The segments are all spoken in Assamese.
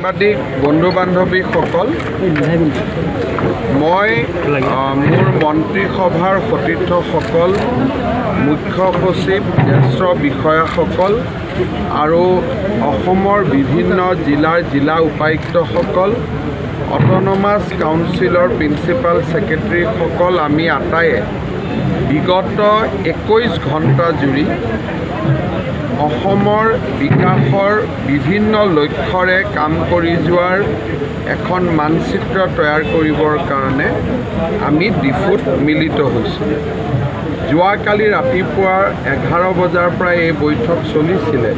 সাংবাদিক বন্ধু বান্ধৱীসকল, মই মোৰ মন্ত্ৰীসভাৰ সতীৰ্থসকল, মুখ্য সচিব, জ্যেষ্ঠ বিষয়াসকল আৰু অসমৰ বিভিন্ন জিলাৰ জিলা উপায়ুক্তসকল, অট'নমাছ কাউন্সিলৰ প্ৰিন্সিপাল ছেক্ৰেটেৰীসকল, আমি আটাইয়ে বিগত 21 ঘণ্টা জুৰি অসমৰ বিকাশৰ বিভিন্ন লক্ষ্যৰে কাম কৰি যোৱাৰ এখন মানচিত্ৰ তৈয়াৰ কৰিবৰ কাৰণে আমি ডিফুত মিলিত হৈছোঁ। যোৱাকালি ৰাতিপুৱা 11 বজাৰ পৰা এই বৈঠক চলিছিলে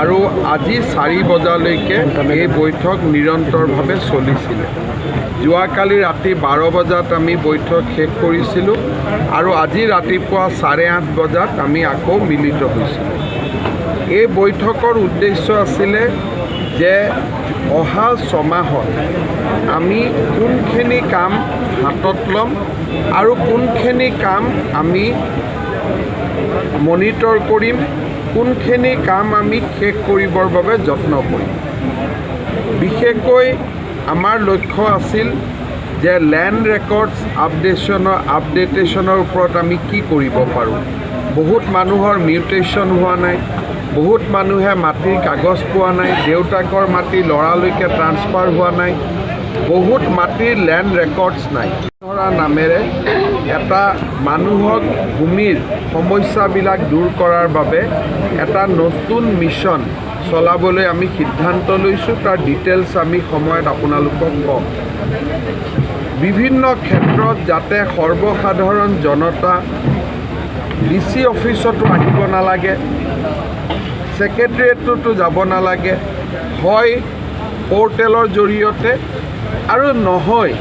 আৰু আজি 4 বজালৈকে এই বৈঠক নিৰন্তৰভাৱে চলিছিলে। যোৱাকালি ৰাতি 12 বজাত আমি বৈঠক শেষ কৰিছিলোঁ আৰু আজি ৰাতিপুৱা 8:30 বজাত আমি আকৌ মিলিত হৈছিলোঁ। এই বৈঠকৰ উদ্দেশ্য আছিলে যে অহা ছমাহত আমি কোনখিনি কাম হাতত ল'ম আৰু কোনখিনি কাম আমি মনিটৰ কৰিম, কোনখিনি কাম আমি শেষ কৰিবৰ বাবে যত্ন কৰিম। বিশেষকৈ আমাৰ লক্ষ্য আছিল যে লেণ্ড ৰেকৰ্ডছ আপডেটেশ্যনৰ ওপৰত আমি কি কৰিব পাৰোঁ। বহুত মানুহৰ মিউটেশ্যন হোৱা নাই, বহুত মানুহে মাটিৰ কাগজ পোৱা নাই, দেউতাকৰ মাটি ল'ৰালৈকে ট্ৰান্সফাৰ হোৱা নাই, বহুত মাটিৰ লেণ্ড ৰেকৰ্ডছ নাই। ধৰা নামেৰে এটা মানুহক ভূমিৰ সমস্যাবিলাক দূৰ কৰাৰ বাবে এটা নতুন মিছন চলাবলৈ আমি সিদ্ধান্ত লৈছোঁ। তাৰ ডিটেইলছ আমি সময়ত আপোনালোকক ক'ম। বিভিন্ন ক্ষেত্ৰত যাতে সৰ্বসাধাৰণ জনতা ডি চি অফিচতো আহিব নালাগে, ছেক্ৰেটেৰিয়েটতো যাব নালাগে, হয় পৰ্টেলৰ জৰিয়তে আৰু নহয়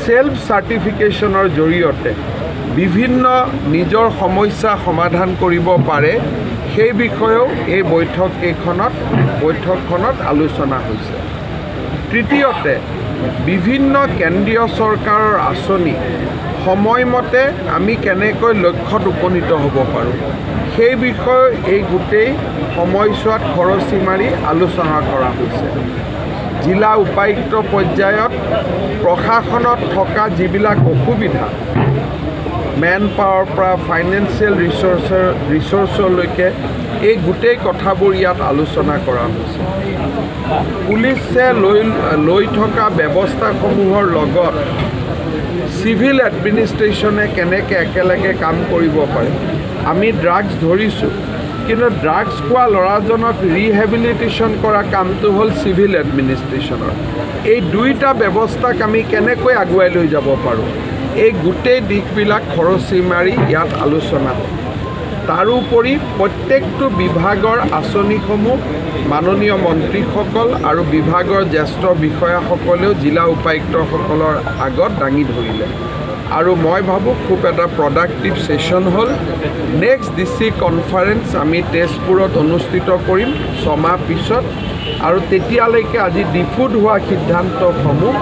ছেল্ফ চাৰ্টিফিকেশ্যনৰ জৰিয়তে বিভিন্ন নিজৰ সমস্যা সমাধান কৰিব পাৰে, সেই বিষয়েও এই বৈঠকখনত আলোচনা হৈছে। তৃতীয়তে, বিভিন্ন কেন্দ্ৰীয় চৰকাৰৰ আঁচনি সময়মতে আমি কেনেকৈ লক্ষ্যত উপনীত হ'ব পাৰোঁ, সেই বিষয়ে এই গোটেই সময়ছোৱাত খৰচী মাৰি আলোচনা কৰা হৈছে। জিলা উপায়ুক্ত পৰ্যায়ত প্ৰশাসনত থকা যিবিলাক অসুবিধা, মেন পাৱাৰ পৰা ফাইনেন্সিয়েল ৰিচ'ৰ্চলৈকে, এই গোটেই কথাবোৰ ইয়াত আলোচনা কৰা হৈছে। পুলিচে লৈ লৈ থকা ব্যৱস্থাসমূহৰ লগত চিভিল এডমিনিষ্ট্ৰেশ্যনে কেনেকৈ একেলগে কাম কৰিব পাৰে। আমি ড্ৰাগছ ধৰিছোঁ, কিন্তু ড্ৰাগছ খোৱা ল'ৰাজনক ৰিহেবিলিটেশ্যন কৰা কামটো হ'ল চিভিল এডমিনিষ্ট্ৰেশ্যনৰ। এই দুইটা ব্যৱস্থাক আমি কেনেকৈ আগুৱাই লৈ যাব পাৰোঁ, এই গোটেই দিশবিলাক খৰচী মাৰি ইয়াত আলোচনা হ'ল। তাৰোপৰি প্ৰত্যেকটো বিভাগৰ আঁচনিসমূহ মাননীয় মন্ত্ৰীসকল আৰু বিভাগৰ জ্যেষ্ঠ বিষয়াসকলেও জিলা উপায়ুক্তসকলৰ আগত দাঙি ধৰিলে আৰু মই ভাবোঁ খুব এটা প্ৰডাক্টিভ ছেশ্যন হ'ল। নেক্সট ডি চি কনফাৰেঞ্চ আমি তেজপুৰত অনুষ্ঠিত কৰিম ছমাহ পিছত আৰু তেতিয়ালৈকে আজি ডিফুত হোৱা সিদ্ধান্তসমূহ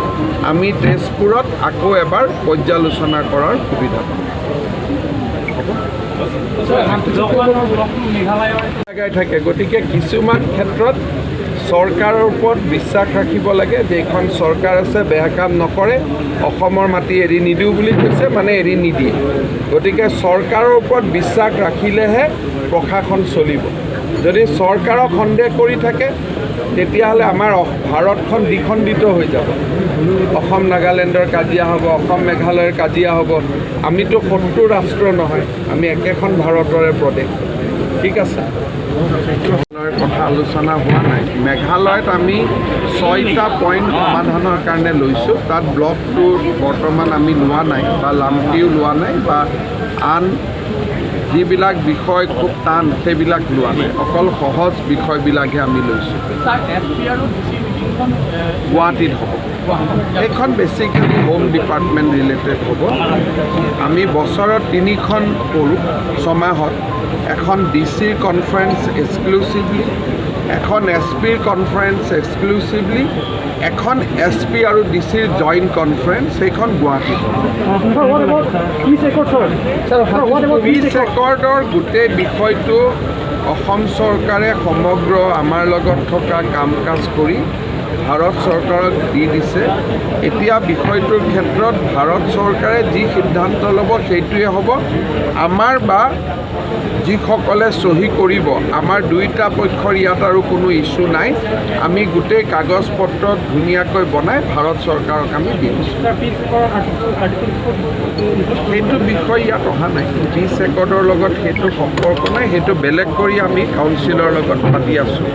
আমি তেজপুৰত আকৌ এবাৰ পৰ্যালোচনা কৰাৰ সুবিধা পাম। হ'ব। মেঘালয়ৰ লগাই থাকে। গতিকে কিছুমান ক্ষেত্ৰত চৰকাৰৰ ওপৰত বিশ্বাস ৰাখিব লাগে যে এইখন চৰকাৰ আছে, বেয়া কাম নকৰে। অসমৰ মাটি এৰি নিদিওঁ বুলি কৈছে মানে এৰি নিদিয়ে। গতিকে চৰকাৰৰ ওপৰত বিশ্বাস ৰাখিলেহে প্ৰশাসন চলিব। যদি চৰকাৰক সন্দেহ কৰি থাকে, তেতিয়াহ'লে আমাৰ ভাৰতখন দ্বিখণ্ডিত হৈ যাব। অসম নাগালেণ্ডৰ কাজিয়া হ'ব, অসম মেঘালয়ৰ কাজিয়া হ'ব। আমিতো শত্ৰু ৰাষ্ট্ৰ নহয়, আমি একেখন ভাৰতৰে প্ৰদেশ। ঠিক আছে, মেঘালয়ৰ কথা আলোচনা হোৱা নাই। মেঘালয়ত আমি ছয়টা পইণ্ট সমাধানৰ কাৰণে লৈছোঁ। তাত ব্লকটো বৰ্তমান আমি লোৱা নাই বা লামটিও লোৱা নাই বা আন যিবিলাক বিষয় খুব টান সেইবিলাক লোৱা নাই। অকল সহজ বিষয়বিলাকহে আমি লৈছোঁ। ছাৰ, এছ পি আৰু ডি চি মিটিংখন গুৱাহাটীত হ'ব। সেইখন বেচিকেলি হোম ডিপাৰ্টমেণ্ট ৰিলেটেড হ'ব। আমি বছৰত তিনিখন কৰোঁ ছমাহত। এখন ডি চিৰ কনফাৰেঞ্চ এক্সক্লুচিভলি, এখন এছ পিৰ কনফাৰেঞ্চ এক্সক্লুচিভলি, এখন এছ পি আৰু ডি চিৰ জইণ্ট কনফাৰেঞ্চ। সেইখন গুৱাহাটীত হ'ব। Sir, what about peace accord, sir? Sir, what about piece peace accord? একৰ্ডৰ গোটেই বিষয়টো অসম চৰকাৰে সমগ্ৰ আমাৰ লগত থকা কাম কাজ কৰি ভাৰত চৰকাৰক দি দিছে। এতিয়া বিষয়টোৰ ক্ষেত্ৰত ভাৰত চৰকাৰে যি সিদ্ধান্ত ল'ব সেইটোৱে হ'ব। আমাৰ বা যিসকলে চহী কৰিব, আমাৰ দুয়োটা পক্ষৰ ইয়াত আৰু কোনো ইছ্যু নাই। আমি গোটেই কাগজ পত্ৰ ধুনীয়াকৈ বনাই ভাৰত চৰকাৰক আমি দি দিছোঁ। Sir, peace accord article সেইটো বিষয় ইয়াত অহা নাই। পিচ একৰ্ডৰ লগত সেইটো সম্পৰ্ক নাই। সেইটো বেলেগ কৰি আমি কাউন্সিলৰ লগত পাতি আছোঁ।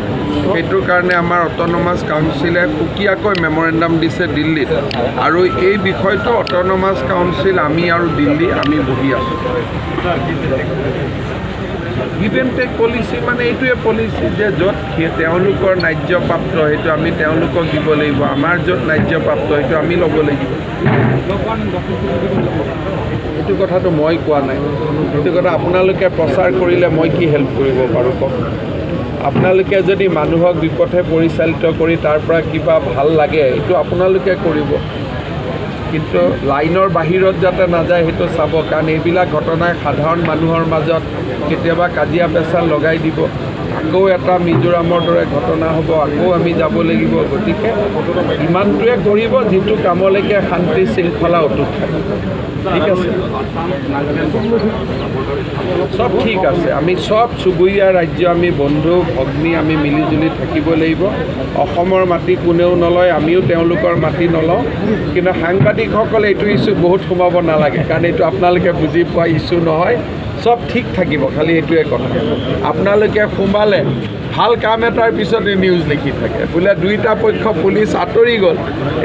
সেইটোৰ কাৰণে আমাৰ অট'নমাছ কাউন্সিলে সুকীয়াকৈ মেমৰেণ্ডাম দিছে দিল্লীত আৰু এই বিষয়টো অট'নমাছ কাউন্সিল, আমি আৰু দিল্লী আমি বহি আছোঁ। গিভ এণ্ড টেক পলিচি মানে এইটোৱে পলিচি যে য'ত তেওঁলোকৰ ন্যায্যপ্ৰাপ্ত সেইটো আমি তেওঁলোকক দিব লাগিব, আমাৰ য'ত ন্যায্যপ্ৰাপ্ত সেইটো আমি ল'ব লাগিব। এইটো কথাটো মই কোৱা নাই। সেইটো কথা আপোনালোকে প্ৰচাৰ কৰিলে মই কি হেল্প কৰিব পাৰোঁ কওক? আপোনালোকে যদি মানুহক বিপথে পৰিচালিত কৰি তাৰ পৰা কিবা ভাল লাগে, এইটো আপোনালোকে কৰিব। কিন্তু লাইনৰ বাহিৰত যাতে নাযায় সেইটো চাব, কাৰণ এইবিলাক ঘটনাই সাধাৰণ মানুহৰ মাজত কেতিয়াবা কাজিয়া পেচাল লগাই দিব। আকৌ এটা মিজোৰামৰ দৰে ঘটনা হ'ব, আকৌ আমি যাব লাগিব। গতিকে ইমানটোৱে কৰিব যিটো কামলৈকে শান্তি শৃংখলা অটুট থাকে। ঠিক আছে, চব ঠিক আছে। আমি চব চুবুৰীয়া ৰাজ্য, আমি বন্ধু ভগ্নী, আমি মিলিজুলি থাকিব লাগিব। অসমৰ মাটি কোনেও নলয়, আমিও তেওঁলোকৰ মাটি নলওঁ। কিন্তু সাংবাদিকসকলে এইটো ইছ্যু বহুত সোমাব নালাগে, কাৰণ এইটো আপোনালোকে বুজি পোৱা ইছ্যু নহয়। চব ঠিক থাকিব, খালি এইটোৱে কথা। আপোনালোকে সোমালে ভাল কাম এটাৰ পিছতে নিউজ লিখি থাকে বোলে দুইটা পক্ষ পুলিচ আঁতৰি গ'ল।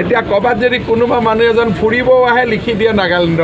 এতিয়া ক'ৰবাত যদি কোনোবা মানুহ এজন ফুৰিবও আহে, লিখি দিয়ে নাগালেণ্ডৰ।